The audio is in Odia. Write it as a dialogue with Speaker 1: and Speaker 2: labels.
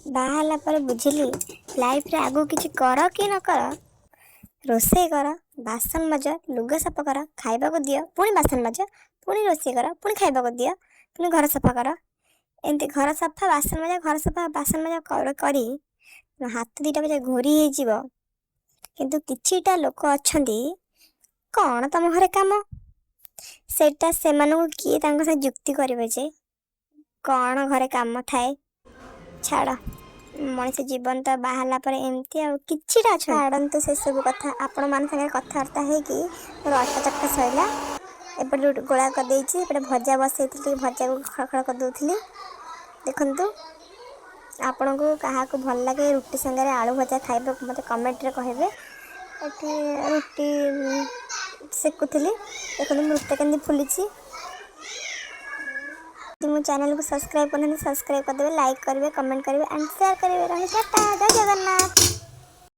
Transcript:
Speaker 1: ବାହା ହେଲା ପରେ ବୁଝିଲି, ଲାଇଫ୍ରେ ଆଗକୁ କିଛି କର କି ନ କର, ରୋଷେଇ କର, ବାସନ ମାଜ, ଲୁଗା ସଫା କର, ଖାଇବାକୁ ଦିଅ, ପୁଣି ବାସନ ମାଜ, ପୁଣି ରୋଷେଇ କର, ପୁଣି ଖାଇବାକୁ ଦିଅ, ପୁଣି ଘର ସଫା କର। ଏମିତି ଘର ସଫା, ବାସନ ମଜା, ଘର ସଫା, ବାସନ ମଜା କରି ହାତ ଦୁଇଟା ପୁରା ଘୋରି ହେଇଯିବ। କିନ୍ତୁ କିଛିଟା ଲୋକ ଅଛନ୍ତି, କ'ଣ ତମ ଘରେ କାମ? ସେଇଟା ସେମାନଙ୍କୁ କିଏ ତାଙ୍କ ସହ ଯୁକ୍ତି କରିବ ଯେ କ'ଣ ଘରେ କାମ ଥାଏ? ଛାଡ଼, ମଣିଷ ଜୀବନ ତ ବାହାରିଲା ପରେ ଏମିତି। ଆଉ କିଛିଟା ଅଛନ୍ତି, ଛାଡ଼ନ୍ତୁ ସେସବୁ କଥା। ଆପଣମାନଙ୍କ ସାଙ୍ଗରେ କଥାବାର୍ତ୍ତା ହେଇକି ମୋର ଅଟା ଚକଟା ସଇଲା। ଏପଟେ ଗୋଳା କରିଦେଇଛି, ଏପଟେ ଭଜା ବସେଇଥିଲି, ଟିକେ ଭଜାକୁ ଖଳ ଖଳ କରିଦେଉଥିଲି। ଦେଖନ୍ତୁ, ଆପଣଙ୍କୁ କାହାକୁ ଭଲ ଲାଗେ ରୁଟି ସାଙ୍ଗରେ ଆଳୁ ଭଜା ଖାଇବାକୁ, ମୋତେ କମେଣ୍ଟରେ କହିବେ। ଏଠି ରୁଟି ସେକୁଥିଲି। ଦେଖନ୍ତୁ, ମୋ ରୁଟିଟା କେମିତି ଫୁଲିଛି। ଯଦି ମୋ ଚ୍ୟାନେଲକୁ ସବସ୍କ୍ରାଇବ୍ କରିନାହାନ୍ତି, ସବସ୍କ୍ରାଇବ୍ କରିଦେବେ, ଲାଇକ୍ କରିବେ, କମେଣ୍ଟ କରିବେ ଆଣ୍ଡ ସେୟାର କରିବେ। ରହି, ଟାଟା, ଜୟ ଜଗନ୍ନାଥ।